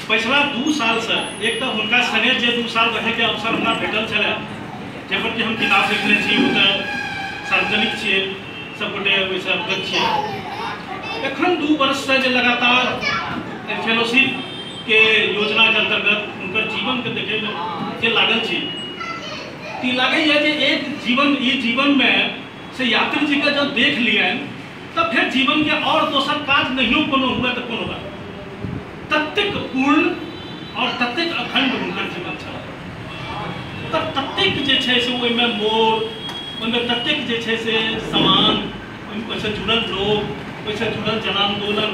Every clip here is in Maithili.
पिछला 2 साल से एक तो हुनका संगे जे 2 साल रहे के अवसर हमरा भेटल छलै, जाहि पर कि हम किताब लिखने छी, ओ तऽ सार्वजनिक छियै, सबगोटे ओहिसँ अवगत छियै। एखन 2 वर्ष से जे लगातार फेलोशिप के योजना के अंतर्गत हुनकर जीवन के देखे में जे लागल छी, ई लागैए जे एक जीवन ई जीवन में से यात्री जी के जब देख लियनि तब फिर जीवन के और दोसर काज नहियो कोनो हुए तो कोनो बात, ततेक पूर्ण और ततेक अखंड हुनकर जीवन छल। तब ततेक जे छै से ओहिमे मोड़, ओहिमे ततेक जे छै से समान, ओहिसँ जुड़ल लोक, ओहिसँ जुड़ल जनान्दोलन,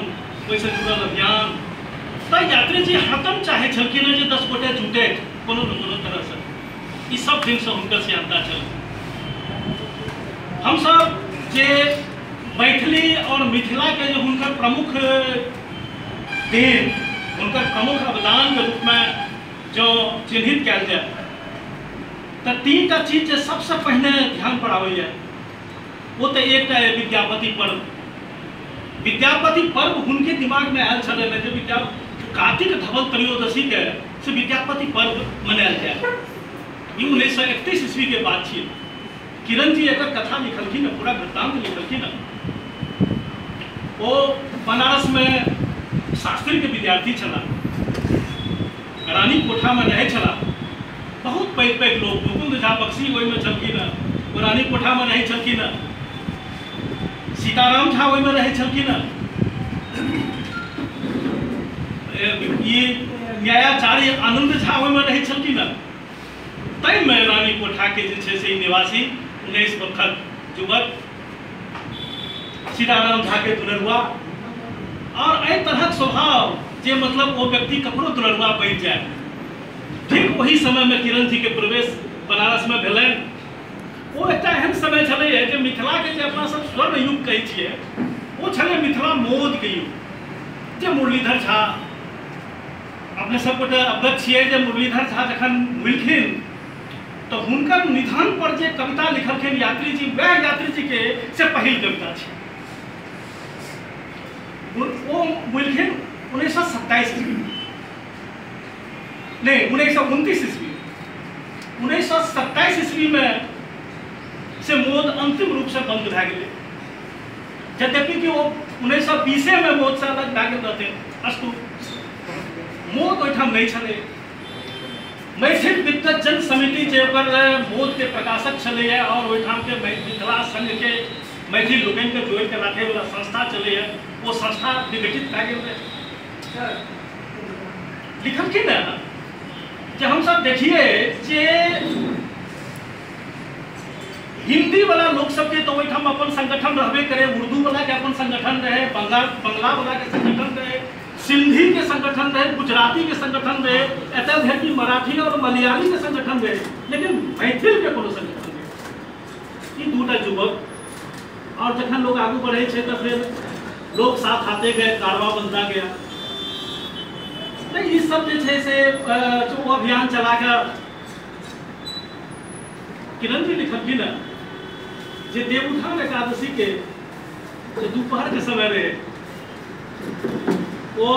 ओहिसँ जुड़ल अभियान। तऽ यात्री जी हरदम चाहै छलखिन जे 10 गोटे जुटैत कोनो न कोनो तरहसँ। ई सब दिनसँ हुनकर सियानता छल। हमसब जे मैथिली और मिथिला के जो हुनकर प्रमुख देन, हुनकर प्रमुख अवदान के रूप में जो चिन्हित कयल जाय तऽ 3टा चीज जे सबसे पहिने ध्यान पर आबैए वो तऽ एकटा विद्यापति पर्व। विद्यापति पर्व हुनके दिमाग में आयल छलै जे विद्या कार्तिक धवल त्रयोदशी के से विद्यापति पर्व मनायल जाय। ई 1931 ईस्वी के बात छियै। किरण जी एकर कथा लिखलखिन, पूरा वृत्तांत लिखलखिन। ओ बनारस में शास्त्री के विद्यार्थी छलाह, रानी कोठा में रहै छलाह। बहुत पैघ पैघ लोग, मुकुंद झा बक्सी ओहिमे छलखिन, ओ रानी कोठा में रहै छलखिन, सीताराम झा ओहिमे रहै छलखिन, ई न्यायाचार्य आनंद झा ओहिमे रहै छलखिन। ताहिमे रानी कोठा के जे छै से निवासी 19 बरखक युवक सीताराम झा के दुलरुआ, और एहि तरहक स्वभाव जे मतलब वो व्यक्ति ककरो दुलरुआ बनि जाए। ठीक वही समय में किरण जी के प्रवेश बनारस में भेलनि। वो एकटा एहन समय छलैए जे मिथिला के जे अपना सब स्वर्ण युग कहै छियै, वो छलै मिथिला मोद के युग। जे मुरलीधर झा, अपने सब गोटे अवगत छियै जे मुरलीधर झा जखन मिलखिन तऽ हुनकर निधन पर जे कविता लिखलखिन यात्री जी, वएह यात्री जी के से पहिल कविता छै। वो मिलखिन 1927 ईस्वी, नहीं 1929 ईस्वी, 1927 ईस्वी में से मोद अंतिम रूप से बंद भए गेलै। यद्यपि कि वो 1920 में मोद से अलग भए गेल रहथिन, अस्तु मोद ओहिठाम नहीं छलै। मैथिल विद्वत जन समिति जे ओकर मोद के प्रकाशक छलैए और ओहिठाम के मिथिला संघ के मैथिल लोकनि के जोड़ि के राखैवला संस्था छलैए, वो संस्था विघटित भए गेल रहै। लिखलखिन ने जे हमसब देखिए जे हिंदी वाला लोक सबके तो ओहिठाम अपन संगठन रहबे करे, उर्दू वाला के अपन संगठन रहे, बंगला वाला के संगठन रहे, सिंधी के संगठन रहे, गुजराती के संगठन रहे, एतय धरि कि मराठी और मलयाली के संगठन रहे, लेकिन मैथिल के कोनो संगठन नहीं। ई 2टा युवक, और जखन लोग आगू बढ़े छै तऽ फिर लोग साथ आते गए, कारवा बनता गया। ई सब जे छै से ओ अभियान चला कऽ किरण जी लिखलखिन जे देवउठान एकादशी के जे दोपहर के समय रहे, वो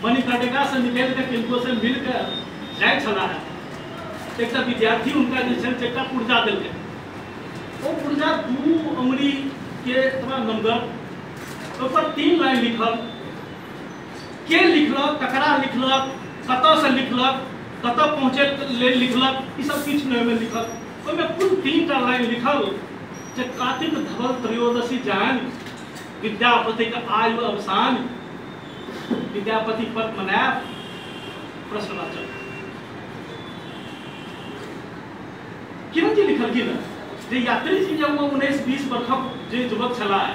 मणिकर्णिका से निकलि कऽ किनको से मिल कऽ जाइ छलाह। एकटा विद्यार्थी हुनका जे छै एकटा पुर्जा देलकै। ओ पुर्जा 2 अंगुरी के एतबा नम्बर, ओहिपर 3 लाइन लिखल। के लिखलक, ककरा लिखलक, कतऽसँ लिखलक, कतऽ पहुँचै लेल लिखलक, ई सब किछु नहि ओहिमे लिखल। ओहिमे कुल 3टा लाइन लिखल जे कार्तिक धवल त्रयोदशी जान विद्यापति के आयु अवसान, विद्यापति पर्व मनायब, प्रश्नवाचक। किरण जी लिखलखिन जे यात्री जी जब 19-20 बरखक जे युवक छलाह,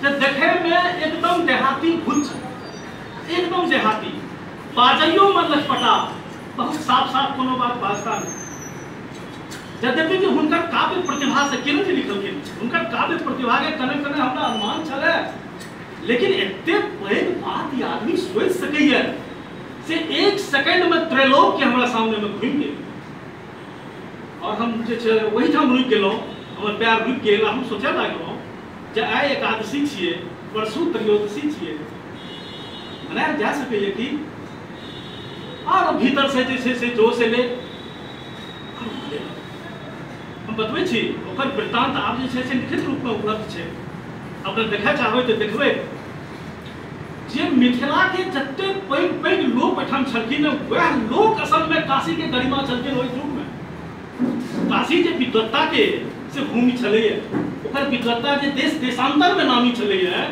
जे देखैमे एकदम देहाती भुच्च, एकदम देहाती, बाजैयो में लटपटा, बहुत साफ साफ कोनो बात बाजता नहीं। यद्यपि कि हुनकर काव्य प्रतिभा से किरण जी लिखलखिन, हुनकर काव्य प्रतिभा के कने कने हमरा अनुमान छलै, लेकिन एतेक पैघ बात ई आदमी सोचि सकैए से 1 सेकेंड में त्रैलोक के हमरा सामने में घुमि गेल और हम जे छै ओहिठाम रुकि गेलहुँ, हमर पैर रुकि गेल। हम सोचय लागलहुँ जे आइ एकादशी छियै, परसू त्रयोदशी छियै, मनायल जा सकैए कि? और भीतर से जे छै से जोश एलै। हम बतबै छी ओकर वृत्तांत आब जे छै से लिखित रूपमे उपलब्ध छै, अपने देखय चाहबै तऽ देखबै जे मिथिला के जते पैघ पैघ लोक एहिठाम छलखिन वएह लोक असलमे काशी के गरिमा छलखिन। ओहि युगमे काशी जे विद्वत्ता के से भूमि छलैए, ओकर विद्वत्ता जे देश देशांतर में नामी छलैए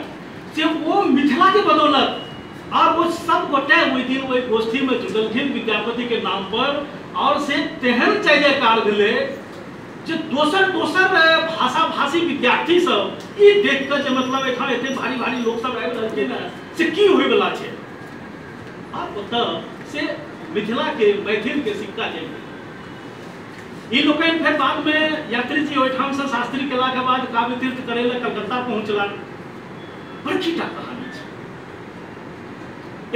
से वो मिथिला के बदौलत और वो सब गोटे ओहि दिन ओहि गोष्ठी में जुटलखिन विद्यापति के नाम पर, और से तेहन जय जयकार भेलै जे दोसर दोसर भाषा भाषी विद्यार्थी सब ई देख कऽ जे मतलब एहिठाम एते भारी भारी लोक सब आबि रहलखिन हँ से की होइवला छै। आब ओतऽ से मिथिला के मैथिल के सिक्का जमि गेल। ई लोकनि फेर बाद में यात्री जी ओहिठाम से शास्त्री केला के बाद काव्य तीर्थ करै लए कलकत्ता पहुँचला। बड़की टा कहानी छै,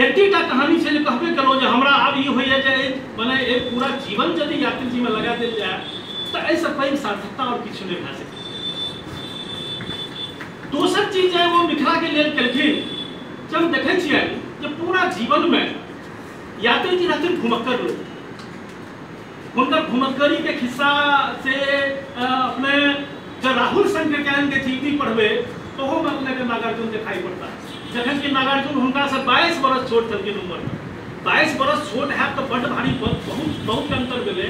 एतेटा कहानी छै जे कहबे केलहुँ जे हमरा आब ई होइए जे मने एक पूरा जीवन यदि यात्री जी में लगा देल जाय तऽ एहिसँ पैघ सार्थकता और किछु नहि भए सकै। दोसर चीज जे वो मिथिला के लेल केलखिन, जे हम देखै छियै जे पूरा जीवन में यात्री जी रहथिन घुमक्कड़ लोक। हुनकर घुमक्कड़ी के खिस्सा से अपने जब राहुल संकृत्यायन के जीवनी पढ़बै तोहो में अपने के नागार्जुन दिखाई पड़ता, जखन कि नागार्जुन हुनका से 22 बरस छोट छलखिन उम्र में। 22 बरस छोट हैत तऽ बड्ड भारी बहुत बहुत अंतर भेलै।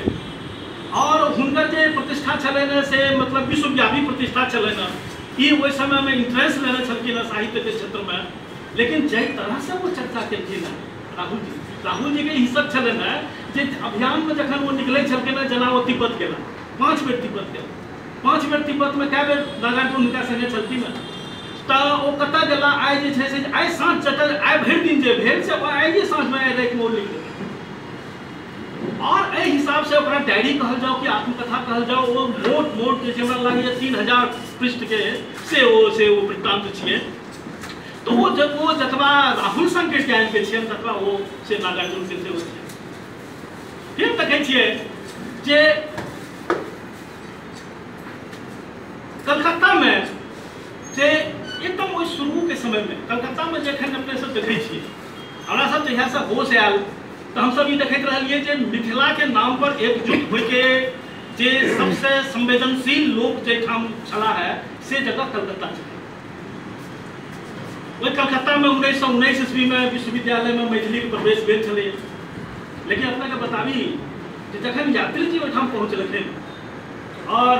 और हुनकर जे प्रतिष्ठा छलनि से मतलब विश्वव्यापी प्रतिष्ठा छलनि, ई ओहि समय में इंट्रेस्ट लेने छलखिन हँ साहित्य के क्षेत्र में। लेकिन जाहि तरह से वो चर्चा केलखिन हँ राहुल जी के ई सब छलनि हँ जे अभियान में जखन वो निकलै छलखिन हँ, जेना वो तिब्बत गेला, 5 बेर तिब्बत गेला, 5 बेर तिब्बत में कए बेर नागार्जुन हुनका संगे छलखिन हँ। तऽ ओ कतऽ गेला, आइ जे छै से आइ साँझ जतऽ आइ भरि दिन जे भेल से आइए साँझमे आइ रातिमे ओ लिख देलखिन। और एहि हिसाब से ओकरा डायरी कहल जाओ कि आत्मकथा कहल जाओ, वो मोट मोट जे छै हमरा लागैए 3000 पृष्ठ के से ओ वृत्तांत छियै। तो वो जब वो जतबा राहुल संकृत्यायन के छियनि ततबा वो से नागार्जुन के सेहो छियनि। फिर देखै छियै जे कलकत्ता में जे एकदम ओहि शुरू के समय में कलकत्ता में जखन अपने सब देखै छियै, हमरा सब जहियासँ होश आयल तऽ हमसब ई देखैत रहलियै जे मिथिला के नाम पर एकजुट होइके जे सबसे संवेदनशील लोक जाहिठाम छला है से जगह कलकत्ता छलै। ओहि कलकत्ता में 1919 ईस्वी में विश्वविद्यालय में मैथिली के प्रवेश भेल छलै। लेकिन अपने के बताबी जे जखन यात्री जी ओहिठाम पहुँचलखिन, और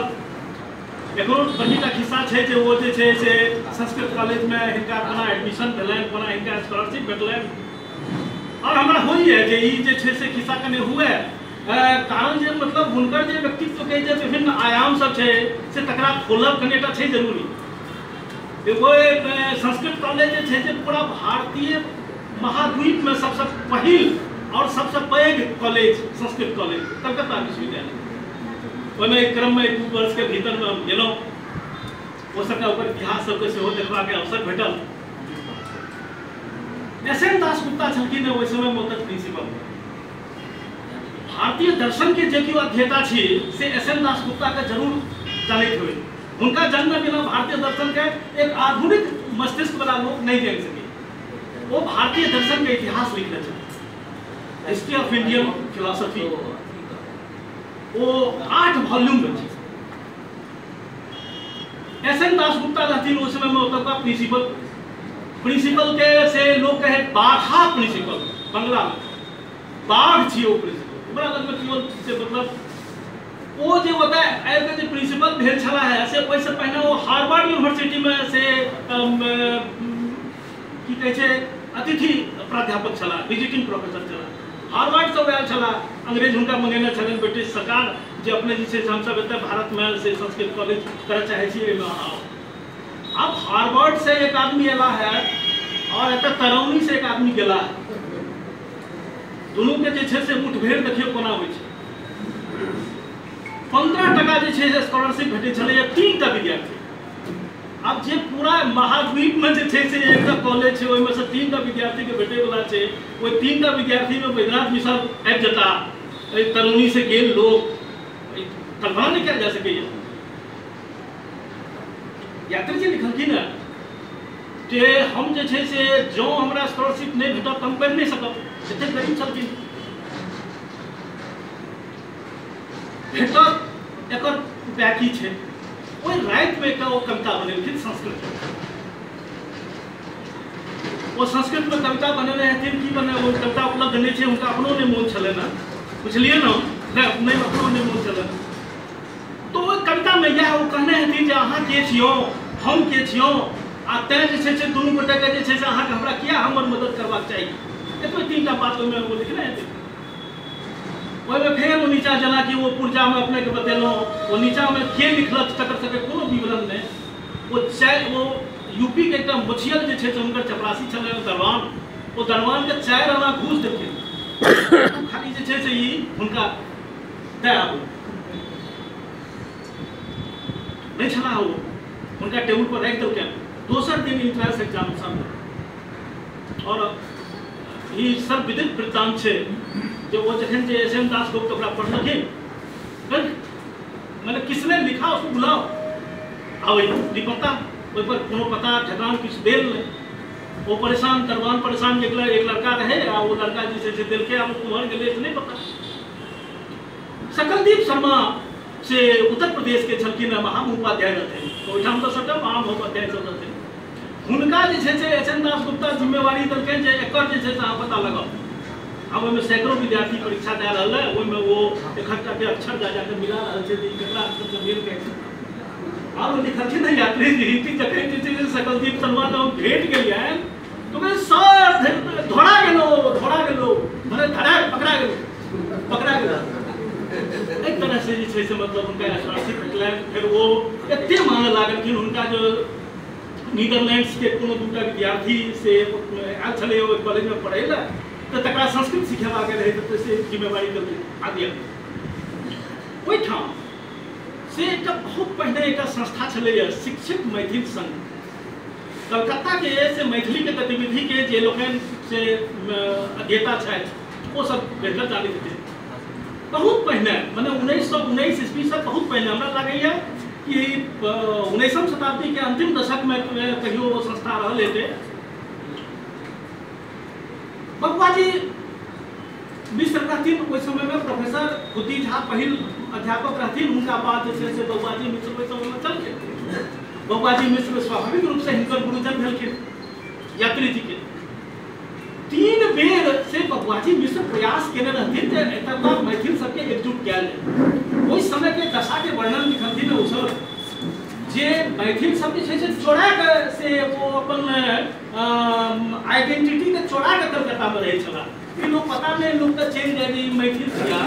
एकरो बड़ीटा खिस्सा छै जे ओ जे छै से संस्कृत कॉलेज में हिनका कोना एडमिशन भेलनि, कोना हिनका स्कॉलरशिप भेटलनि। और हमरा होइए जे ई जे छै से खिस्सा कने हुए, कारण जे मतलब हुनकर जे व्यक्तित्व के जे विभिन्न आयाम सब छै से तकरा खोलब कनेटा छै जरूरी। एगो संस्कृत कॉलेज जे छै जे पूरा भारतीय महाद्वीप में सबसे पहिल और सबसे पैघ कॉलेज संस्कृत कॉलेज कलकत्ता विश्वविद्यालय। ओहिमे एक क्रम में 2 वर्ष के भीतर में हम गेलहुँ, ओ सबटा ओकर इतिहास सबके सेहो देखबाके अवसर भेटल। एस एन दासगुप्ता छलखिन ओहि समय में ओतऽ प्रिंसिपल। भारतीय दर्शन के जे केओ अध्येता छी से एस एन दासगुप्ता के जरूर जानैत होय। हुनका जन्म बिना भारतीय दर्शन के एक आधुनिक मस्तिष्क वाला लोग नहीं जान सके। वो भारतीय दर्शन के इतिहास लिखने छथिन, हिस्ट्री ऑफ इंडियन फिलोसफी, वो 8 वॉल्यूम में छै। एस एन दासगुप्ता रहथिन ओहि समय में ओतुका प्रिंसिपल। प्रिंसिपल के से लोग कहे बाघा प्रिंसिपल, बंगला में बाघ छी ओ प्रिंसिपल। हमरा लगमे केओ से मतलब ओ जे ओतऽ आबि कऽ जे प्रिंसिपल भेल छला है से ओहिसँ पहिने ओ हार्वर्ड यूनिवर्सिटी में से की कहै छै अतिथि प्राध्यापक छला, विजिटिंग प्रोफेसर छला। हार्वर्ड से आयल छला, अंग्रेज हुनका मंगेने छलनि ब्रिटिश सरकार जे अपने जे छै से हमसब एतऽ भारतमे से संस्कृत कॉलेज करऽ चाहै छी एहिमे आउ। अब हार्वर्ड से एक आदमी एला है और एतऽ तरौनी से एक आदमी गेला है, दोनों के जे छै से मुठभेड़ देखियौ कोना होइ छै। 15 टका जे छै से स्कॉलरशिप भेटै छलैए 3टा विद्यार्थी। आब जे पूरा महाद्वीप में जे छै से एकटा कॉलेज छै ओहिमे से 3टा विद्यार्थी के भेटैवला छै, ओहि 3टा विद्यार्थी में बैद्यनाथ मिश्र आबि जेता, एहि तरौनी से गेल लोक, कल्पना नहि कयल जा सकैए। यात्री जी लिखलखिन हँ जे हम जे छै से जँ हमरा स्कॉलरशिप नहि भेटत तऽ हम पढ़ि नहि सकब, एतेक गरीब छलखिन। भेटत एकर उपाय की छै। ओहि रातिमे एकटा ओ कविता बनेलखिन संस्कृत। ओ संस्कृतमे कविता बनेने हेथिन की बने, ओ कविता उपलब्ध नहि छै, हुनका अपनो नहि मोन छलनि हँ, बुझलियै ने, नहि अपनो नहि मोन छलनि। तो ओहि कवितामे इएह ओ कहने हेथिन जे अहाँ के छियौ, हम के छियौ, आ तैँ जे छै से दुनू गोटेके जे छै से अहाँके हमरा किया हमर मदद करबाक चाही। एतबे तीनटा बात ओहिमे ओ लिखने हेथिन। ओहिमे फेर ओ नीचा जेनाकि ओ पुर्जामे अपनेके बतेलहुँ, ओ नीचामे के लिखलक तकर सबके कोनो विवरण नहि। ओ चारि ओ यूपी के एकटा मोछियल जे छै से हुनकर चपरासी छलनि दरवान, ओ दरवानके 4 आना घूस देलखिन, खाली जे छै से ई हुनका दए आबू। नहि छलाह ओ, हुनका टेबुल पर राखि देलकनि। दोसर दिन इंट्रेंस एग्जाम सामने, और ई सब विदित वृत्तांत छै जे ओ जखन जे एस एम दास गुप्त ओकरा पढ़लखिन, मैंने किसने लिखा उसको बुलाओ, आब नहीं पता, ओहि पर कोनो पता ठेकान किछु देल नहीं। वो परेशान, दरवान परेशान, एक लड़का रहे आ वो लड़का जे छै से देलकै, आब कुम्हर गेलै से नहीं पता। सकलदीप शर्मा से उत्तर प्रदेश के छलखिन, महामहोपाध्याय रहथिन, ओहिठाम तऽ सबटा महामहोपाध्याय सब रहथिन। हुनका जे छै से एस एन दास गुप्ता जिम्मेवारी देलखिन जे एकर जे छै से अहाँ पता लगाउ। आब ओहिमे सैकड़ों विद्यार्थी परीक्षा दए रहल है, ओहिमे ओ एकहकटा के अक्षर जा जाके मिला रहल छै जे ककरा अक्षरसँ मेल खाइ छै। आब ओ लिखलखिन हँ यात्री जी, जखन जे छै से सकलदीप शर्मा हम भेट गेलियनि तो कहै सर धोरा गेलो, धोरा गेलो, मने धरा पकड़ा गेलो, पकड़ा गेलो। एहि तरह से जे छै से मतलब हुनका स्कॉलरशिप भेटलनि। फेर ओ एते मानऽ लागलखिन हुनका जो नीदरलैंड्स के कोनो दूटा विद्यार्थी से आयल छलै ओहि कॉलेजमे पढ़ै लए, तऽ तकरा संस्कृत सिखेबाक रहै तऽ से जिम्मेवारी देलकै आदि आदि। ओहिठाम से एकटा बहुत पहिने एकटा संस्था छलैए शिक्षित मैथिल संघ कलकत्ता के, से मैथिलीके गतिविधिके जे लोकनि से अध्येता छथि ओ सब बेहतर जानैत हेथिन। बहुत पहिने मने 1919 ईस्वीसँ बहुत पहिने, हमरा लागैए कि 19वीं शताब्दी के अंतिम दशक में कहियो वो संस्था रहल हेतै। बबुआजी मिश्र रहथिन ओहि समय में, प्रोफेसर खुद्दी झा पहिल अध्यापक रहथिन, हुनका बाद जे छै से बबुआजी मिश्र ओहि समय में चलखिन। बबुआजी मिश्र स्वाभाविक रूप से हिनकर गुरुजन भेलखिन यात्री जी के। 3 बेर से बबुआजी मिश्र प्रयास केने रहथिन जे एतुका मैथिल सबके एकजुट कयल जाय। ओहि समय के दशा के वर्णन लिखलखिन ओ सब जे मैथिल सब जे छै से चोरा के से ओ अपन आइडेंटिटी के चोरा के कलकत्ता में रहै छलाह। ई लोग पता नहीं लोग के चलि जाय जे मैथिल छिया,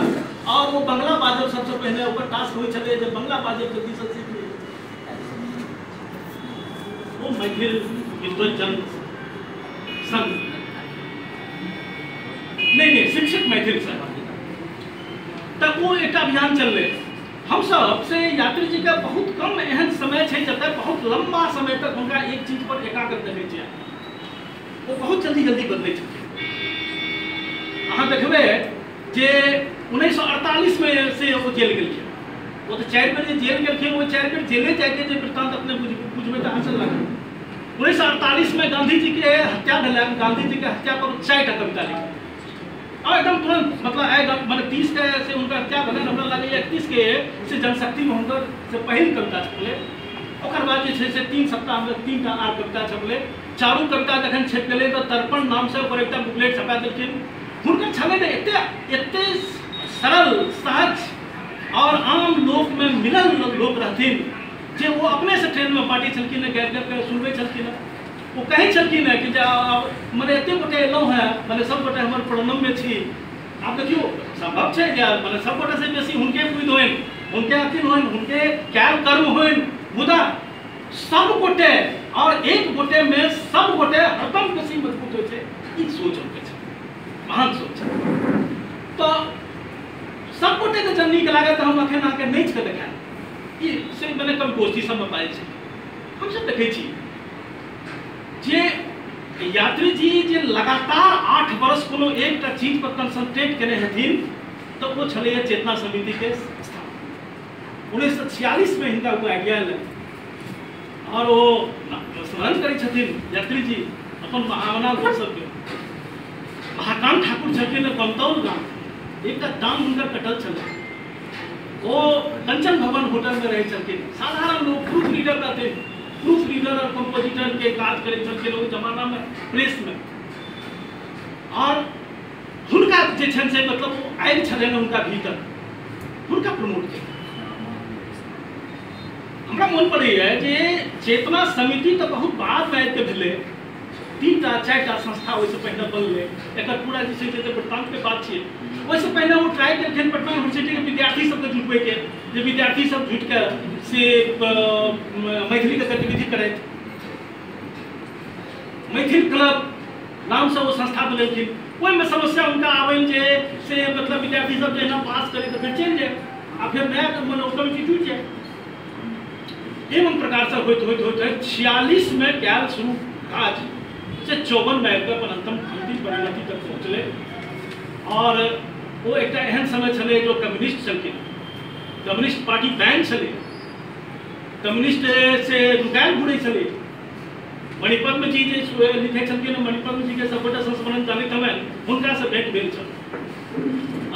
और वो बंगला बाजब सबसे पहिने ओकर टास्क होइ छलै जे बंगला बाजब जल्दी से सीख ली। वो मैथिल विद्वजन संघ नहीं नहीं शिक्षित मैथिल संघ, तब वो एक अभियान चललै। हम सब से यात्री जी के बहुत कम एहन समय छै जतऽ बहुत लंबा समय तक हुनका एक चीज पर एकाग्र देखै छियै, वो बहुत जल्दी जल्दी बदलै छथिन। अहाँ देखबै जे 1948 में से ओ जेल गेलखिन, ओ तऽ 4 बेर जे जेल गेलखिन, ओ 4 बेर जेले जाइके जे वृत्तांत अपने बुझबै तऽ आश्चर्य लागत। 1948 में गांधी जी के हत्या भेलनि, गांधी जी के हत्या पर 4टा कविता लिखलनि और एकदम तुरंत, मतलब आइ मने 30 के से हुनकर हत्या भेलनि, हमरा लागैए 31 के से जनशक्तिमे हुनकर से पहिल कविता छपलै। ओकर बाद जे छै से 3 सप्ताहमे 3टा आर कविता छपलै। चारू कविता जखन छपि गेलै तऽ तर्पण नामसँ ओकर एकटा बुकलेट छपा देलखिन। हुनकर छलै ने एते एते सरल सहज और आम लोकमे मिलल लोक रहथिन जे ओ अपनेसँ ट्रेनमे बाँटै छलखिन हँ, गाबि गाबि कऽ सुनबै छलखिन हँ। ओ कहै छलखिन हँ कि जे मने एते गोटे एलहुँ हँ, मने सब गोटे हमर प्रणम्य छी। आब देखियौ सम्भव छै जे मने सब गोटेसँ बेसी हुनके बुद्धि होइन, हुनके अथी होइन, हुनके कयल कर्म होइन, मुदा सब गोटे और एक गोटेमे सब गोटे हरदम बेसी मजबूत होइ छै, ई सोच हुनके छै, महान सोच छै। तऽ सब गोटेके जब नीक लागत तऽ हम अखन अहाँके नाचि कऽ देखायब, ई से मने कभी गोष्ठी सबमे बाजै छै। हमसब देखै छी जे यात्री जी जे लगातार 8 वर्ष कोनो एकटा चीज पर कंसंट्रेट केने हेथिन तऽ ओ छलैए चेतना समिति के स्थापना। 1946 में हिनका ओ आइडिया एलनि और ओ स्मरण करै छथिन यात्री जी अपन महामना लोक सबके। महाकान्त ठाकुर छलखिन कमतौल गाम, एकटा टांग हुनकर कटल छलै, ओ कंचन भवन होटल में रहै छलखिन। साधारण लोग, प्रूफ रीडर रहथिन, प्रूफ रीडर और कंपोजिटर के काज करै छलखिन ओहि जमाना में प्रेस में। और हुनका जे छनि से मतलब ओ आयल छलनि हुनका भीतर, हुनका प्रमोट केलनि। हमरा मोन पड़ैए जे चेतना समिति तऽ बहुत बादमे आबिके भेलै, 3टा 4टा संस्था ओहिसँ पहिने बनलै। एकर पूरा जे छै से वृत्तान्तके बात छियै। ओहिसँ पहिने ओ ट्राई केलखिन पटना यूनिवर्सिटीके विद्यार्थी सबके जुटबैके, जे विद्यार्थी सब जुटिके से मैथिलीके गतिविधि करैत। मैथिल क्लब नामसँ ओ संस्था बनेलखिन। ओहिमे समस्या हुनका आबनि जे से मतलब विद्यार्थी सब जहिना पास करै तऽ फेर चलि जाय आ फेर नया मने कमिटी टूटि जाय। एवं प्रकारसँ होइत होइत होइत होइत 46 में कयल शुरू काज से 54 में आबिकऽ अपन अंतिम अंतिम परिणति तक पहुँचलै। और ओ एकटा एहन समय छलै जो कम्युनिस्ट छलखिन, कम्युनिस्ट पार्टी बैन छलै, कम्युनिस्ट से नुकायल घुरै छलै। मणिपद्म जी जे लिखै छलखिन, मणिपद्म जी के सबगोटा संस्मरण जानैत हवन, हुनकासँ भेंट भेल छल।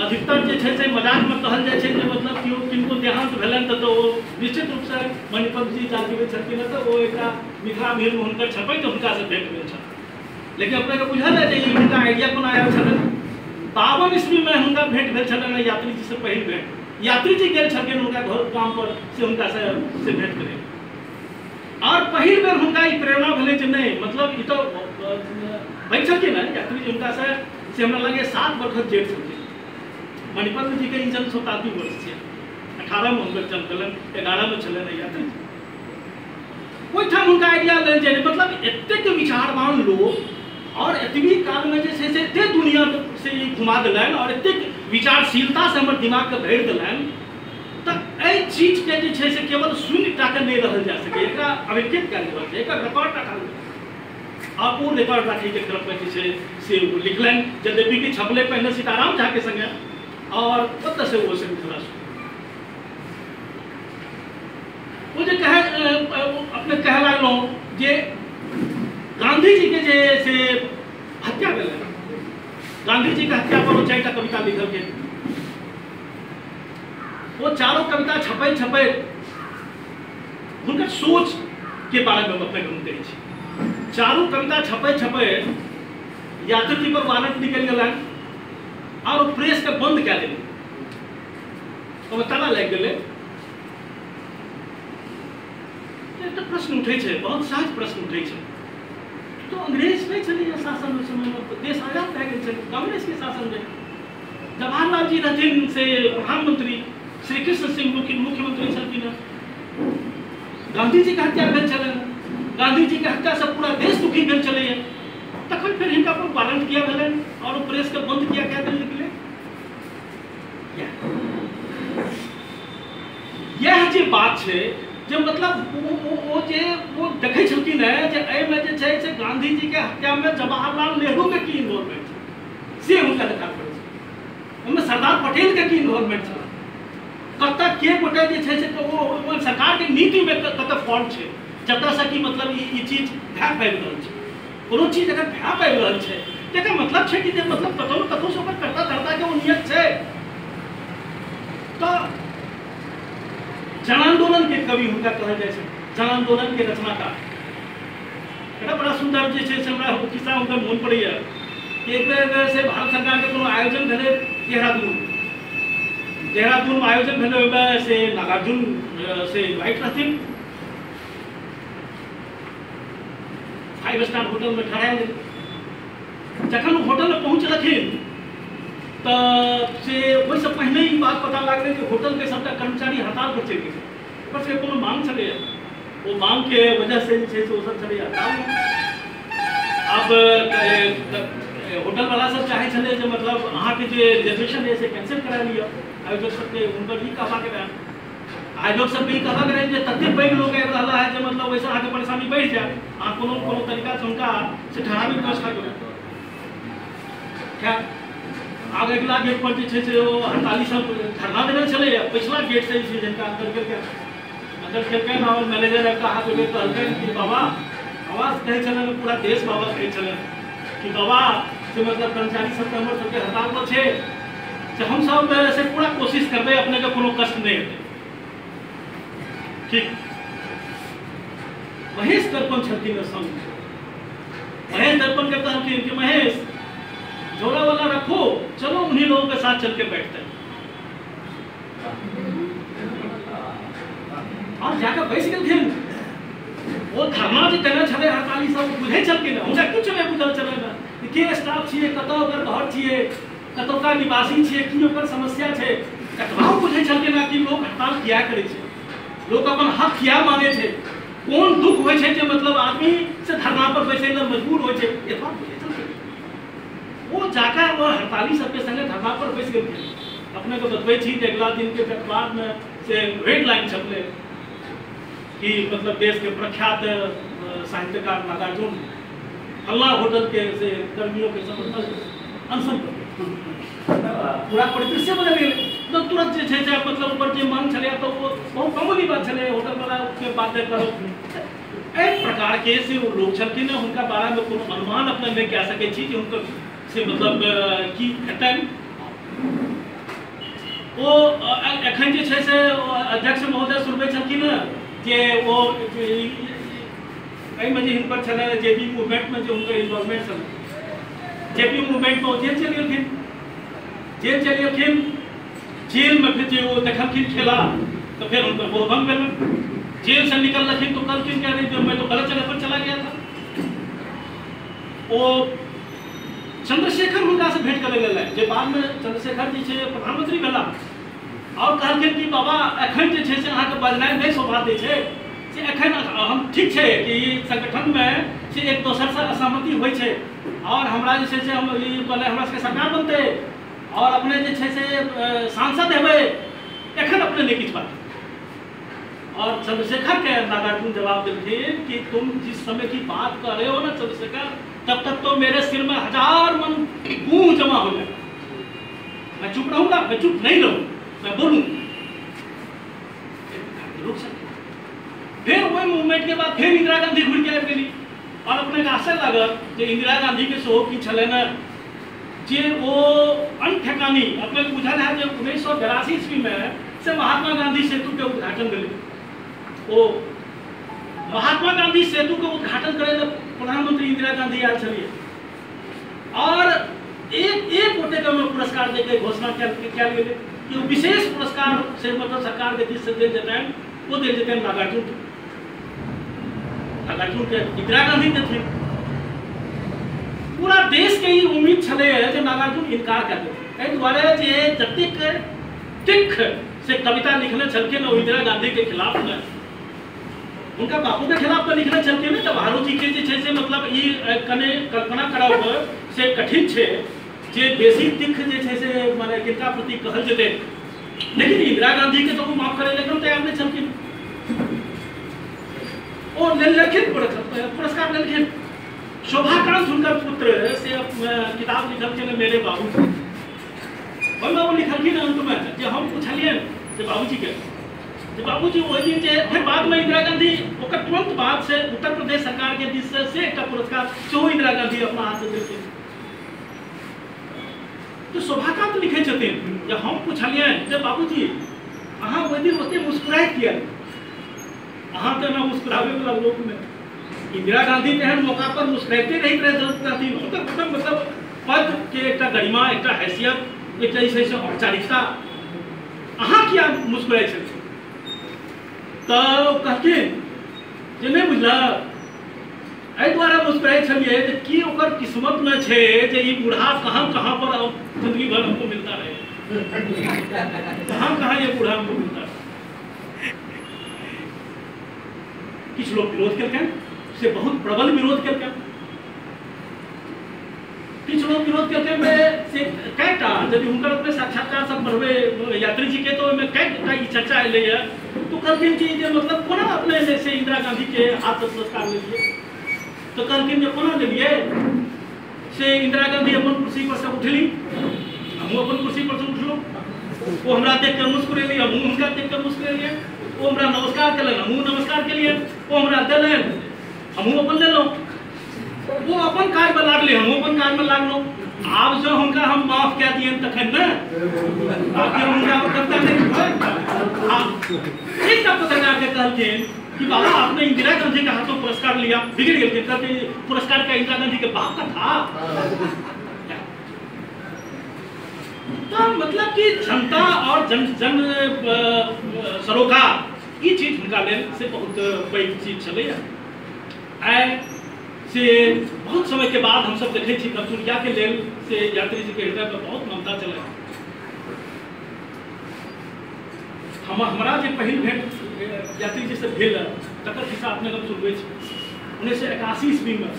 अधिकतर जे छै से मजाकमे कहल जाइ छै जे मतलब केओ किनको देहांत भेलनि तऽ ओ निश्चित रूपसँ मणिपद्म जी जा जीबै छलखिन तऽ ओ एकटा मिथिला मिहिरमे हुनकर छपैत हुनकासँ भेंट भेल छल। लेकिन अपनेके बुझल है जे ई हुनका आइडिया कोना आयल छलनि। 52 ईस्वीमे हुनका भेंट भेल छलनि यात्री जीसँ पहिल भेंट। यात्री जी गेल छलखिन हुनका घर गाम पर से हुनकासँ से भेंट करै। और पहिल बेर हुनका ई प्रेरणा भेलै जे नहि मतलब ई तऽ पैघ छलखिन ने यात्री जी हुनकासँ, से हमरा लगैए 7 वर्षक जेठ छलखिन। मणिपद्म जी के ई जन्म शताब्दी वर्ष छियै, 18 में हुनकर जन्म भेलनि, 11 में छलनि यात्री जी। ओहिठाम हुनका आइडिया भेलनि जे मतलब एतेक विचारवान लोक और एतबी कालमे जे छै से एतेक दुनिया से ई घुमा देलनि और एतेक विचारशीलतासँ हमर दिमागके भरि देलनि, तऽ एहि चीजके जे छै से केवल सुनि टाके नहि रहल जा सकै, एकरा अभिव्यक्त कयल जेबाक छै, एकर रिकॉर्ड राखल जाय। आ ओ रिकॉर्ड राखैके क्रममे जे छै से ओ लिखलनि। यद्यपि कि छपलै पहिने सीताराम झाके सङ्गे और ओतऽ से ओ से मिथिला ओ जे कहे अपने कहे लागलहुँ जे गांधी जी के जे से हत्या भेलै, गांधी जी के हत्या पर ओ 4टा कविता लिखलखिन। वो चारों कविता छपैत छपैत हुनकर सोच के बारे में अपने हम कहै छी। चारू कविता छपैत छपैत यात्री जी पर वारंट निकलि गेलनि और ओ प्रेस के बंद कए देलनि, ओहिमे ताला लागि गेलै। एकटा प्रश्न उठै छै, बहुत सहज प्रश्न उठै छै, तो अंग्रेज नहि छलैए शासन ओहि समयमे, देश आजाद भए गेल छलै, कांग्रेस के शासन रहै। जवाहरलाल जी रहथिन से प्रधानमंत्री, श्री कृष्ण सिंह मुख्यमंत्री छलखिन हँ। गांधी जी के हत्या भेल छलनि, गांधी जी के हत्यासँ पूरा देश दुखी भेल छलैए। तखन फेर हिनका पर वारंट किया भेलनि और ओ प्रेसके बंद किया कए देल गेलै। यह जे बात छै जे मतलब ओ जे ओ देखै छलखिन हेँ जे एहिमे जे छै से गांधी जी के हत्यामे जवाहरलाल नेहरूके की इन्वॉल्वमेंट छै से हुनका देखा पड़ै छै, ओहिमे सरदार पटेलके की इन्वॉल्वमेंट छल, कतऽ के गोटे जे छै से ओ सरकारके नीतिमे कतऽ फॉल्ट छै जतऽसँ कि मतलब ई चीज भए पाबि रहल छै। कोनो चीज अगर भए पाबि रहल छै तकर मतलब छै कि जे मतलब कतहु ने कतहुसँ ओकर कर्ता धर्ताके ओ नियत छै। तऽ जनान्दोलन के कवि हुनका कहल जाइ छै, जनान्दोलन के रचनाकार। एकटा बड़ा सुन्दर जे छै से हमरा खिस्सा हुनकर मोन पड़ैए कि एक बेर से भारत सरकारके कोनो आयोजन भेलै देहरादून, देहरादूनमे आयोजन भेलै, ओहिमे से नागार्जुन से इन्वाइट रहथिन, 5 स्टार होटलमे ठहरायल गेलै। जखन ओ होटलमे पहुँचलखिन तऽ से ओहिसँ पहिने ई बात पता लागलै जे होटलके सबटा कर्मचारी हड़ताल पर चलि गेलै। ओकर सबके कोनो मांग छलैए, ओ मांगके वजहसँ जे छै से ओसभ छलैए हड़तालमे। आब होटलवला सब चाहै छलै जे मतलब अहाँके जे रिजर्वेशन अइ से कैंसिल करा लिअ। आयोजक सबके हुनकर ई कहबाक रहनि, आयोजक सबके ई कहबाक रहनि जे ततेक पैघ लोक आबि रहला है जे मतलब ओहिसँ अहाँके परेशानी बढ़ि जायत, अहाँ कोनो कोनो तरीकासँ हुनका से ठहराबैके व्यवस्था करू। खैर आब अगिला गेट पर जे छै से ओ हड़ताली सब धरना देने छलैए, पछिला गेटसँ जे छै जिनका अन्दर केलकै, अंदर केलकनि और मैनेजर आबिकऽ हाथ जोड़ि कहलकनि कि बाबा, आवाज कहै छलनि, पूरा देश बाबा कहै छलनि कि बाबा से मतलब कर्मचारी सबके हमर सबके हड़ताल पर छै, से हमसब से पूरा कोशिश करबै अपने के कोनो कष्ट नहीं हेतै। ठीक, महेश दर्पण छलखिन संग, महेश दर्पण के कहलखिन कि महेश झोला वाला रखो, चलो उन्हीं लोगों के साथ चल के बैठते हैं। और जाकर बैस गेलखिन। वो धरना जे देने छलै हड़ताली सब बुझै छलखिन, हुनका किछु नहि बुझल छलनि के स्टाफ छियै, कतऽ ओकर घर छियै, कतौका निवासी छियै, की ओकर समस्या छै। कतबा बुझै छलखिन कि लोक हड़ताल किया करै छै, लोक अपन हक किया मांगे छै, कोन दुख होइ छै जे मतलब आदमी से धरना पर बैसै लए मजबूर होइ छै, एतबा बुझै छलखिन। वो जाकर वो हड़ताली सबके संगे धरना पर बैस गेलखिन। अपने के बतबै छी जे अगिला दिन के अखबार में से रेड लाइन छपलै कि मतलब देश के प्रख्यात साहित्यकार नागार्जुन फल्ला होटल के से कर्मियों के समर्थन अनशन पर पूरा परिदृश्य बदलि गेलै। तो तुरंत जे छै से मतलब ऊपर जे मांग छलै तो वो बहुत मामूली बात छलै, होटल वाला के बात करो। एहि प्रकार के से ओ लोक छलखिन, हुनका बारे में कोनो अनुमान अपने नहि कए सकै छी जे हुनकर से मतलब की हेतनि। ओ एखन जे छै से अध्यक्ष महोदय सुनबै छलखिन जे ओ एहिमे जे हिनकर छलै जेपी मूवमेंटमे जे हुनकर इन्वॉल्वमेंट छलै, जेपी मूवमेंटमे ओ जेल चलि गेलखिन। जेल चलि गेलखिन, जेलमे फिर जे ओ देखलखिन खेला तो फिर हुनकर मोहभंग भेलनि। जेल से निकललखिन तो कहलखिन कि अरे मैं तो गलत जगह पर चला गया था। ओ चंद्रशेखर हुनका से भेंट करै लेल, जे बादमे चंद्रशेखर जी छै प्रधानमंत्री भेला, और कहलखिन कि बाबा एखन जे छै से अहाँके बजनाइ नहि शोभा दै छै, से एखन हम ठीक छै कि संगठनमे से एक दोसरसँ असहमति होइ छै और हमरा जे छै से हम ई हमरा सबके सरकार बनतै और अपने जे छै से सांसद हेबै, एखन अपने नहि किछु बात। और चंद्रशेखर के नागार्जुन जवाब देलखिन कि तुम जिस समय की बात कर रहे हो ना चंद्रशेखर, तब तक तो मेरे सिर में हजार मन गूं जमा हो जाए, मैं चुप रहूंगा? मैं चुप नहीं रहूँ, मैं बोलूँ। फिर वही मूवमेंट के बाद फिर इंदिरा गांधी घुर के आबि गेली और अपने के आश्चर्य लागल जे इंदिरा गांधी के सेहो की छलनि जे ओ अनठेकानी। अपने के बुझल है जे 1982 ईस्वी में से महात्मा गांधी सेतु के उद्घाटन भेलै। ओ महात्मा गांधी सेतु के उद्घाटन करै लए प्रधानमंत्री इंदिरा गांधी आयल छलियै और एक एक गोटे के पुरस्कार दैके घोषणा कयल गेलै कि ओ विशेष पुरस्कार से मतलब सरकार के दिस से देल जेतनि, ओ देल जेतनि नागार्जुन के। नागार्जुन के इंदिरा गांधी देथिन। पूरा देश के ई उम्मीद छलै जे नागार्जुन इनकार कर देथिन, एहि दुआरे जे जतेक तिख से कविता लिखने छलखिन ओ इंदिरा गांधी के खिलाफ में, उनका बापू के खिलाफ तो लिखने छलखिन ने, जवाहरो जी के जे छै से मतलब ई कने कल्पना करब से कठिन छै जे बेसी तिख जे छै से माने किनका प्रति कहल जेतै, लेकिन इंदिरा गांधी के तो ओ माफ करै लए तैयार नहि छलखिन। ओ लेलखिन पुरस्कार लेलखिन। शोभाकांत हुनकर पुत्र से किताब लिखलखिन मेरे बाबूजी, ओहिमे ओ लिखलखिन अंतमे जे हम पुछलियनि जे बाबूजीके जे बाबूजी ओहि दिन जे फिर बादमे इंदिरा गांधी ओकर तुरंत बाद से उत्तर प्रदेश सरकार के दिस से एकटा पुरस्कार सेहो इंदिरा गांधी अपना हाथ से देलखिन। तो शोभाकांत लिखै छथिन जे हम पुछलियनि जे बाबूजी अहाँ ओहि दिन ओते मुस्कुराइत किया, अहाँ तऽ एना मुस्कुराबैवला लोक नहि, इंदिरा गांधी तेहन मौका पर मुस्कुराइते रहैत रहथिन। ओकर मतलब पद के एकटा गरिमा, एकटा हैसियत, एकटा जे छै से औपचारिकता, अहाँ किया मुस्कुराइ छथिन? तऽ कहलखिन जे नहि बुझलक, एहि दुआरे मुस्कुराइ छलियै जे की ओकर किस्मतमे छै जे ई बूढ़ा कहाँ कहाँ पर जिंदगी भर हमको मिलता रहे, कहाँ कहाँ ये बूढ़ा हमको मिलता रहे। किछु लोग विरोध केलकनि, से बहुत प्रबल विरोध केलकनि। किछु लोग विरोध केलकनि से कएटा, यदि हुनकर अपने साक्षात्कार सब पढ़बै यात्री जी के तो ओहिमे कएटा ई चर्चा एलैए। तो कहलखिन कि जे मतलब कोना अपने जे से इंदिरा गांधी के हाथसँ पुरस्कार लेलियै? तो कहलखिन जे कोना लेलियै से इंदिरा गांधी अपन कुर्सी पर से उठली, हमहूँ अपन कुर्सी पर से उठलहुँ, ओ हमरा देख कऽ मुस्कुरेली, हमहूँ हुनका देख कऽ मुस्कुरेलियै, ओ हमरा नमस्कार केलनि, हमहूँ नमस्कार केलियनि, ओ हमरा देलनि, हमहूँ अपन लेलहुँ, ओ अपन काजमे लागलै, हमहूँ अपन काजमे लागलहुँ। आब जँ हुनका हम माफ कए दियनि तखन ने, आप हुनका कविता नहि एकटा पत्रकार के कहलखिन कि बाबा आपने इंदिरा गांधी का हाथों पुरस्कार लिया, बिगड़ गेलखिन, कहते पुरस्कार का इंदिरा गांधी के बाप का था। तो मतलब कि जनता और जन जन सरोकार ई चीज हुनका लेल से बहुत पैघ चीज छलैया। आइ से बहुत समय के बाद हम सब देखै छी नवतुरिया के लेल से यात्री जी के हृदय में बहुत ममता छलै। हमरा जे पहिल भेंट यात्री जी से भेल तकर खिस्सा अपने हम सुनबै छी। 1981 ईस्वी में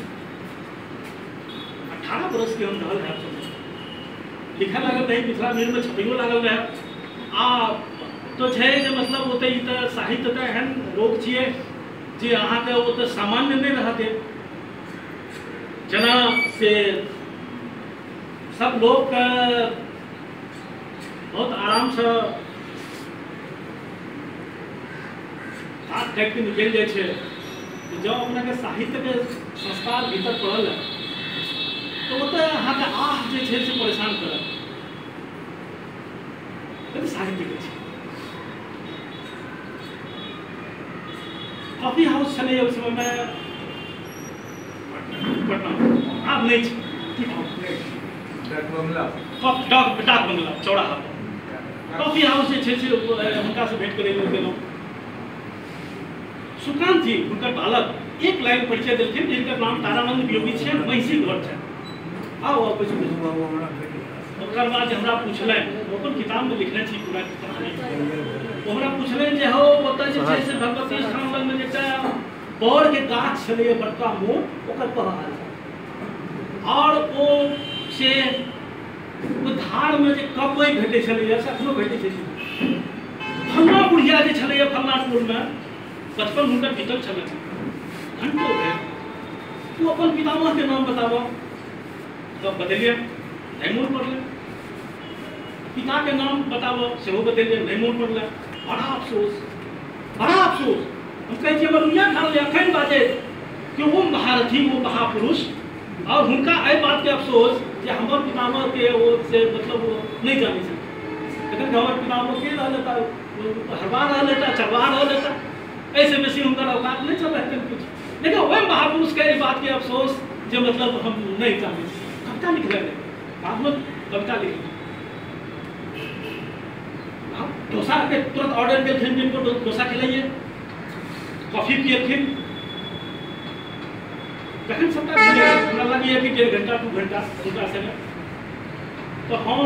18 बरस के हम रहल है, लिखा लागल रही, मिथिला मिहिर में छपैयो लागल रहे। आ तो छै जे मतलब ओतऽ ई तऽ साहित्य तऽ एहन रोग छियै जे अहाँके ओतऽ सामान्य नहि रहतै, जेना से सब लोकके बहुत आरामसँ हाथ काटि कऽ निकलि जाइ छै। जँ अपनाके साहित्यके संस्कार भीतर पड़ल है तऽ ओतऽ अहाँके आह जे छै से परेशान करत, साहित्यके छै। कॉफी हाउस छलै ओहि समयमे पटना, आब नहि छै। डाक बंगला चौराहा पर कॉफी हाउस जे छै से हुनकासँ भेंट करै लेल गेलहुँ। सुकांत जी हुनकर बालक एक लाइन परिचय देलखिन, जिनकर नाम तारानंद वियोगी छै, महिषी घर छै। आउ आउ बैसू। ओकर बाद जे हमरा पुछलनि, ओ अपन किताबमे लिखने छी पूरा कहानी, ओ हमरा पुछलनि जे हौ ओतऽ जे छै से भगवती स्थान लगमे जे एकटा बड़के गाछ छलैए बड़का मोट, ओकर पहाड़ और ओ से ओ धारमे जे कबई भेटै छलैए से एखनो भेटै छै। फल्लाँ बुढ़िया जे छलैए फल्लाँ टोलमे बचपन हुनकर बीतल छलनि, घंटो भेल। तू अपन पितामहके नाम बताबऽ, तब बतेलियै, नहि मोन पड़लै। पिताके नाम बताबऽ, सेहो बतेलियै, नहि मोन पड़लै। बड़ा अफसोस, बड़ा अफसोस। हम कहै छियै हमर रुइया ठाढ़ अखन बाजै कि ओ महारथी, ओ महापुरुष, और हुनका एहि बातके अफसोस जे हमर पितामहके ओ से मतलब ओ नहि जानै छथिन। जखन हमर पितामह के रहल हेता, हरबा रहल हेता, चरवाह रहल हेता, एहिसँ बेसी हुनकर औकात नहि चल हेतनि किछु। लेकिन ओहि महापुरुषके एहि बातके अफसोस जे मतलब हम नहि जानै छी। कविता लिखलनि, बादमे कविता लिखलनि। डोसा के तुरंत ऑर्डर केलखिन, जिनको डोसा खिलाइए, कॉफी पियलखिन। जखन सबटा भेलै, हमरा लगैए कि 1.5 घंटा 2 घंटा हुनका संगे, तऽ हम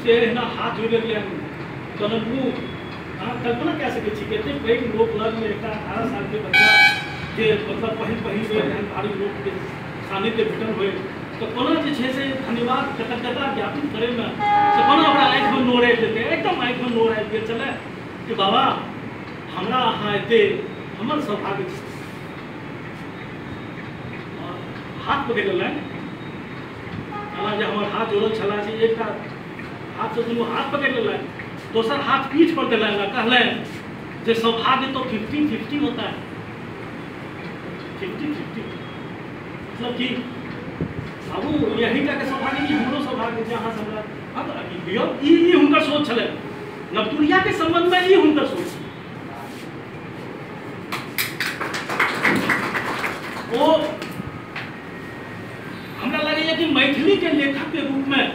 से एहिना हाथ जोड़ि लेलियनि। कहलनि मुँह अहाँ कल्पना कए सकै छी कतेक पैघ लोक लगमे एकटा 18 सालके बच्चा जे मतलब पहिल पहिल बेर एहन भारी लोकके सानिध्य भेटल होय, तऽ कोना जे छै से धन्यवाद कृतज्ञता ज्ञापित करैमे से कोना हमरा आँखिमे नोर आबि जेतै, एकदम आँखिमे नोर आबि गेल छलै कि बाबा हमरा अहाँ एते हमर सौभाग्य छै। हाथ पकड़ि लेलनि, कहला जे हमर हाथ जोड़ल छलाह से एकटा हाथसँ दुनू हाथ पकड़ि लेलनि, दोसर हाथ पीठ पर देलनि आ कहलनि जे सौभाग्य तो 50-50 होता है, 50-50। मतलब कि बाबू यही टाके सौभाग्य नहीं, हमरो सौभाग्य जे अहाँ हमरा लियौ। ई हुनकर सोच छलै नवतुरियाके सम्बन्धमे, ई हुनकर सोच। ओ हमरा लगैए कि मैथिली के लेखक के रूप में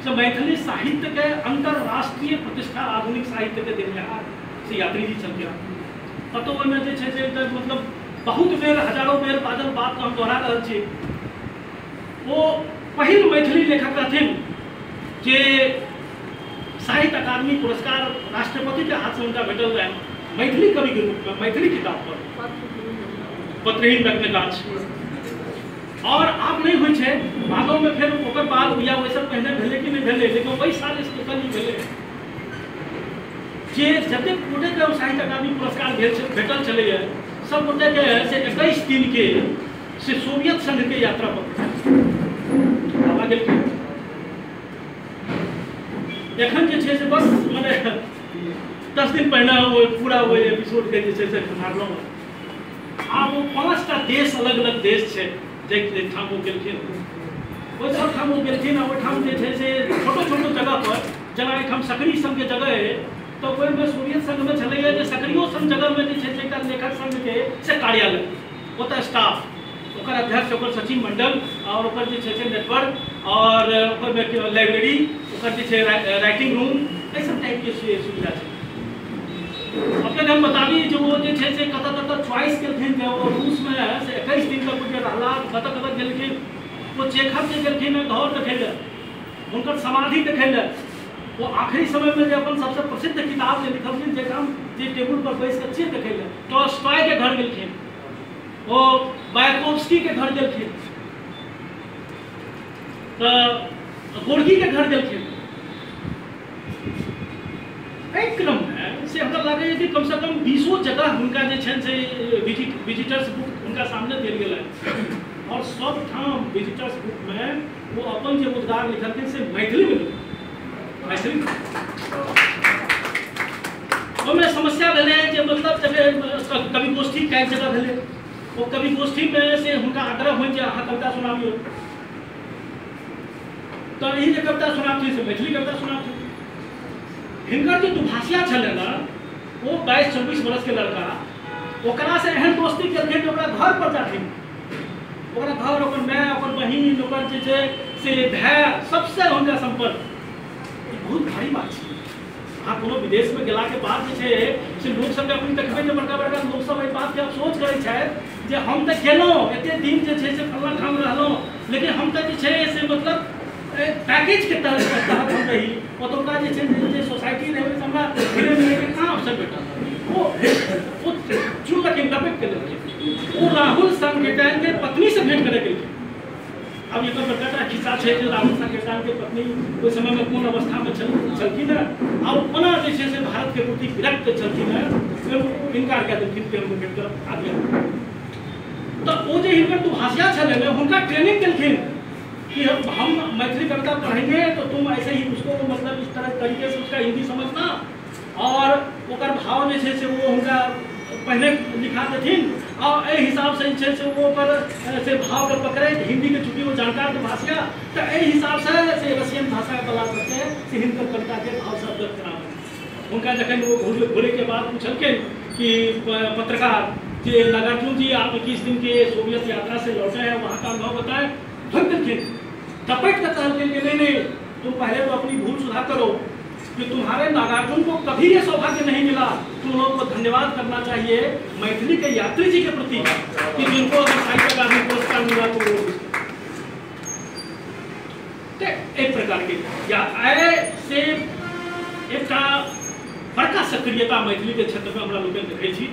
से मैथिली साहित्य के अंतरराष्ट्रीय प्रतिष्ठा आधुनिक साहित्य के देनिहार से यात्री जी छलखिन। कतहु ओहिमे जे छै से मतलब बहुत बेर हजारों बेर बाजल बात हम दोहरा रहल छी। ओ पहिल मैथिली लेखक रहथिन जे साहित्य अकादमी पुरस्कार राष्ट्रपति के हाथ से हुनका भेटल रहनि मैथिली कवि के रूप में, मैथिली किताब पर, पत्रहीन रखने गाछ। और आब नहीं होइ छै, बादोमे फेर ओकर बाद या ओहिसँ पहिने भेलै कि नहि भेलै, लेकिन ओहि साल स्पेशली भेलै जे जतेक गोटेके साहित्य अकादमी पुरस्कार भेटल छलैए सब गोटेके से 21 दिन के से सोवियत संघके यात्रा पर बाबा गेलखिन। एखन जे छै से बस मने 10 दिन पहिने ओ पूरा ओहि एपिसोडके जे छै से खंगारलहुँ। आब ओ 5टा देश, अलग अलग देश छै जाहिठाम ओ गेलखिन, ओहि सब ठाम ओ गेलखिन। आ ओहिठाम जे छै से छोटो छोटो जगह पर जेना एहिठाम सकरी सङ्गके जगह अइ तऽ ओहिमे सोवियत संघमे छलैए जे सकरियो सन जगहमे जे छै से एकटा लेखक संघके से कार्यालय, ओतऽ स्टाफ, ओकर अध्यक्ष, ओकर सचिव मंडल और ओकर जे छै से नेटवर्क और ओकर लाइब्रेरी, ओकर जे छै राइटिंग रूम, एहि सब टाइपके सुविधा छै। अपने हम बताबी जे ओ जे छै से कतऽ कतऽ च्वाइस केलखिन, जे ओ रूसमे से 21 दिन तक जे रहला, कतऽ कतऽ गेलखिन। ओ चेखव जे गेलखिन घर देखै लए, हुनकर समाधि देखै लए, वो आखिरी समय में जे अपन सबसे प्रसिद्ध किताब जे लिखलखिन जे काम जे टेबुल पर बैस के देखै लए, टॉल्स्टॉय के घर गेलखिन, ओ मायकोव्स्की के घर गेलखिन, तऽ गोर्की के घर गेलखिन। एहि क्रममे से हमरा लागैए कि कमसँ कम 20 जगह हुनका जे छनि से विजिटर्स बुक हुनका सामने देल गेलनि और सब ठाम विजिटर्स बुकमे वो अपन जे उद्गार लिखलखिन से मैथिलीमे लिखलखिन। मैथिली ओहिमे समस्या भेलै जे मतलब जब कवि गोष्ठी कए जगह भेलै, ओ कवि गोष्ठीमे से हुनका आग्रह होइन जे अहाँ कविता सुनाबियौ, तऽ ई जे कविता सुनाबथिन से मैथिली कविता सुनाबथिन। हिनकर जे दुभाषिया छलै ने, ओ 22-24 वर्षके लड़का, ओकरासँ एहन दोस्ती केलखिन जे ओकरा घर पर जाथिन, ओकरा घर, ओकर माय, ओकर बहिन, ओकर जे छै से भाय, सबसँ हुनका सम्पर्क। बहुत भारी बात छै। अहाँ कोनो विदेशमे गेलाके बाद जे छै से लोक सबके अपनी देखबै जे बड़का बड़का लोकसब एहि बातके अफसोस करै छथि जे हम तऽ गेलहुँ, एते दिन जे छै से फल्लाँ ठाम रहलहुँ, लेकिन हम तऽ जे छै से मतलब पैकेजके तहत हम रही, ओतुका जे छै जे सोसाइटी रहै ओहिसँ हमरा घुरै मिलैके कहाँ अवसर भेटल। ओ चुनलखिन, लपेट के लेलखिन। ओ राहुल संकीर्तनके पत्नीसँ भेंट करै गेलखिन। अब एकर बड़का खिस्सा छै जे राहुल संकीर्तन के पत्नी ओहि समयमे कोन अवस्थामे छलखिन हेँ आ ओ कोना जे छै से भारतके प्रति विरक्त छलखिन हेँ, इनकार कए देलखिन कि हम भेंट करब आगे। तऽ ओ जे हिनकर दुभाषिया छलै ने, हुनका ट्रेनिंग देलखिन कि हम मैथिली कविता पढ़ेंगे तो तुम ऐसे ही उसको मतलब इस तरह तरीके से उसका हिंदी समझना और ओकर भाव जे छै से वो हुनका पहले लिखा देथिन और एहि हिसाबसँ जे छै से वो ओकर से भावके पकड़ैत हिन्दीके चूँकि ओ जानकार भाषा, तऽ एहि हिसाबसँ से रसियन भाषावला सबके से हिनकर कविताके भावसँ अवगत कराबै। हुनका जखन ओ घुरैके बाद पुछलखिन कि पत्रकार जे नागार्जुन जी आप 21 दिन के सोवियत यात्रा से लौटे हैं, वहाँ का अनुभव बताएं, भग देलखिन, टपट के कहलखिन कि नहीं नहीं, तुम पहले तो अपनी भूल सुधार करो कि तुम्हारे नागार्जुन को कभी ये सौभाग्य नहीं मिला, तुम लोगों को धन्यवाद करना चाहिए मैथिली के यात्री जी के प्रति कि जिनको अगर साहित्य अकादमी पुरस्कार मिला तो वो एक प्रकार के या से एकटा बड़का सक्रियता मैथिली के क्षेत्र में हमरा लोकनि देखै छी।